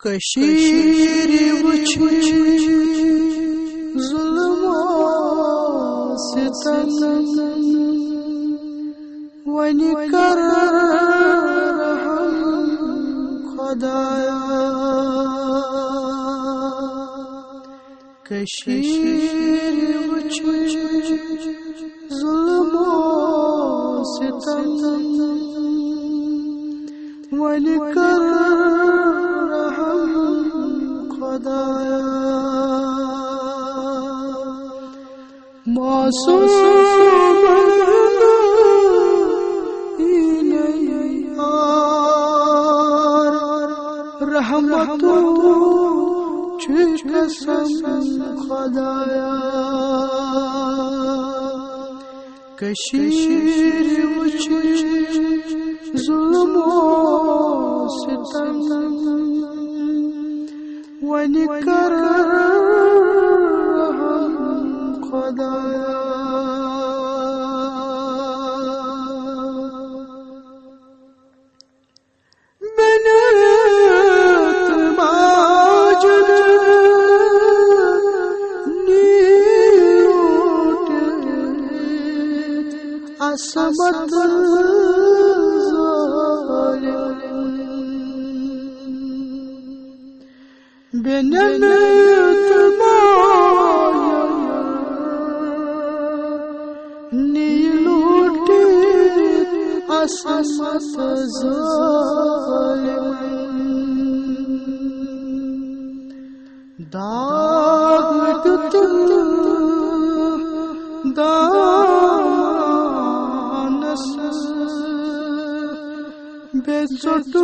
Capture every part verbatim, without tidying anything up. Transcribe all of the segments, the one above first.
کٔشیٖرِ وٕچھ ظُلم و ستم، وۄنۍ کر رحم خۄدایا۔ کٔشیٖرِ وٕچھ ظُلم و ستم، وۄنۍ کر رحم خۄدایا۔ معصوم رحمتو چھُ قسم خۄدایا۔ کٔشیٖرِ وٕچھ ظُلم و ستم، وۄنۍ کر رحم خۄدایا۔ بنیت ماجد نیلوٹت عصمت ظالم۔ بنیت ماجد نیلوٹت عصمت ظالم۔ داغ دیُت دامانس، بیٚیہِ ژوٚٹ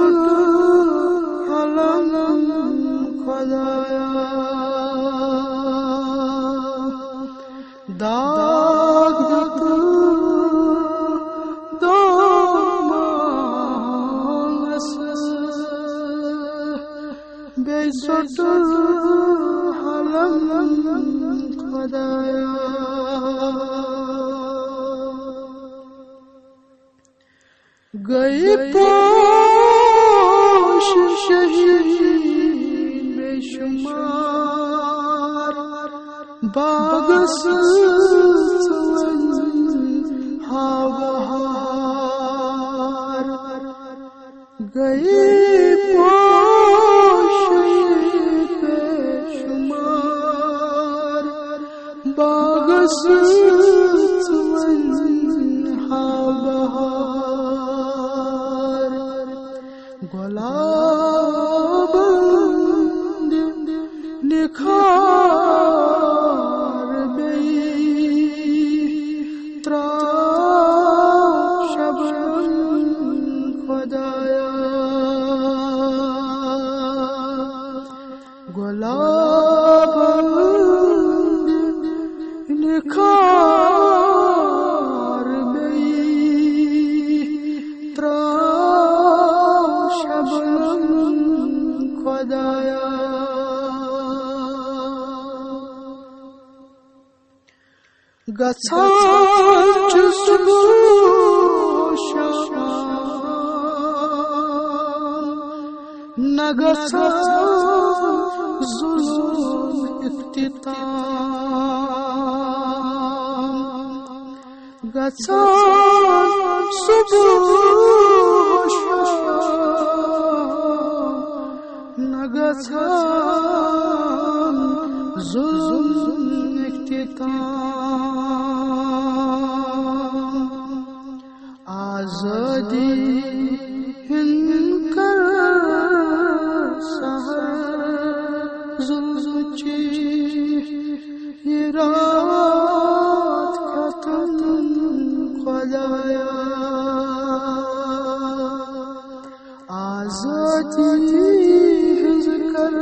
علم خۄدایا۔ داغ دیُت دامانس، بیٚیہِ ژوٚٹ علم خۄدایا۔ گٔیہِ پوش شہیٖد بے شُمار، باغس ژٕ وۄنۍ ہا بہار۔ گٔیہِ پوش بے شُمار، باغس ژٕ وۄنۍ ہا بہار۔ گۄلابن دِ نِکھار بیٚیہِ، ترٛاو شبنم خۄدایا۔ گۄلابن دِ نِکھار بیٚیہِ، ترٛاو شبنم خۄدایا۔ گژھان چھُ صبح شام، نہ گژھان ظلم اختتام۔ گژھان صبح شام، نہ گژھان ظلم اختتام۔ آزادی ہُنٛد کر سحر، ظلمٕچ یہِ راتھ ختم خۄدایا۔ آزادی ہٕنٛز کر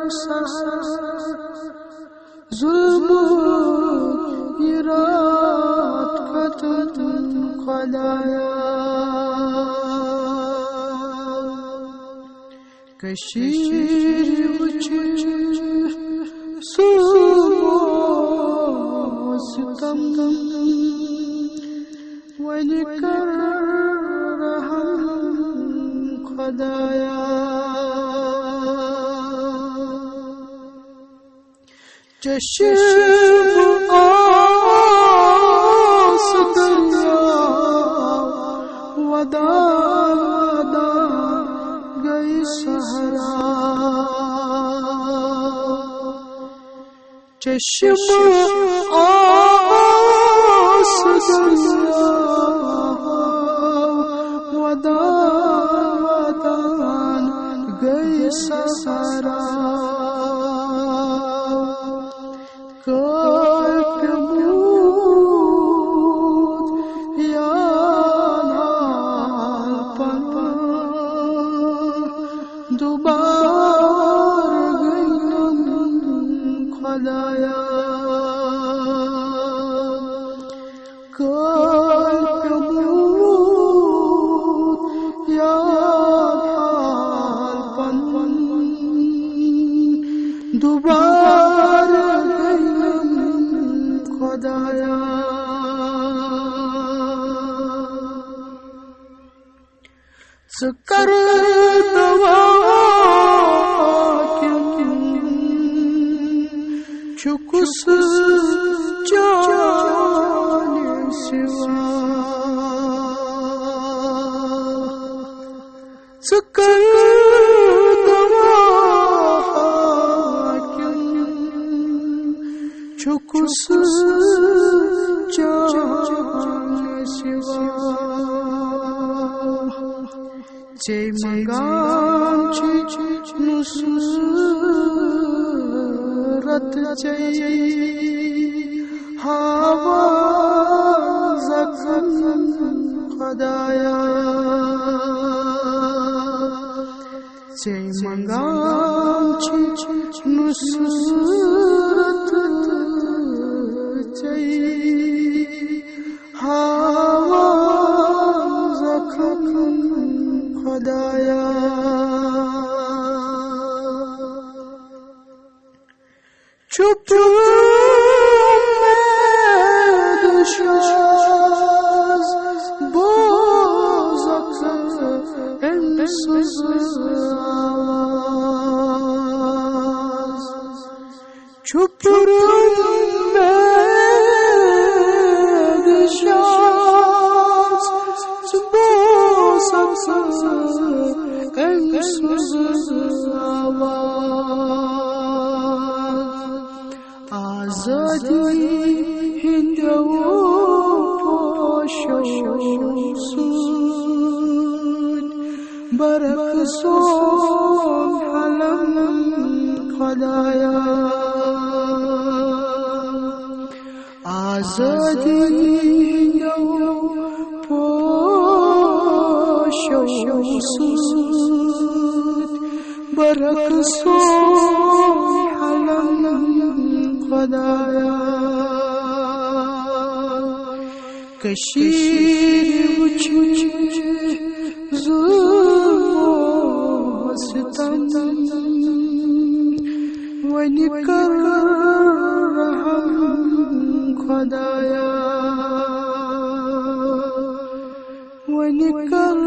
سحر، ظلمُک یہِ راتھ ختم خۄدایا۔ کٔشیٖرِ وٕچھ صبح ستم، وۄنۍ کر رحم خۄدایا۔ چشم آس دریا ودان گئی صحرا۔ چشم آس دریا ودان گئی صحرا۔ کٲلۍ پیوٚمُت یاد حال پنُن دوبارٕ گٔیَم خۄدایا۔ کٲلۍ پیوٚمُت یاد حال پنُن دوبارٕ گٔیَم خۄدایا۔ ژٕ کر دوا کِنہٕ چھُ کُس چانہِ سوا؟ ژٕ کر دوا کِنہٕ چھُ کُس چانہِ سوا؟ ژے منٛگان چھِ نصرت ژے ہاوان زخم خۄدایا۔ ژے منٛگان چھِ نصرت ژے ہاوان زخم خۄدایا۔ چھُپُر مےٚ دُشاز بوزکھ أمۍ سٕنٛز آواز۔ چھُپُر مےٚ دُشاز بوزکھ أمۍ سٕنٛز آواز۔ آزادی ہٕنٛدیو پوشو سۭتۍ برق سون علم خۄدایا۔ آزادی ہٕنٛدیو پوشو سۭتۍ برق سون علم خۄدایا۔ کٔشیٖر وٕچھِتھ ظُلم و ستم، وۄنۍ کر رحم خۄدایا۔ وۄنۍ کر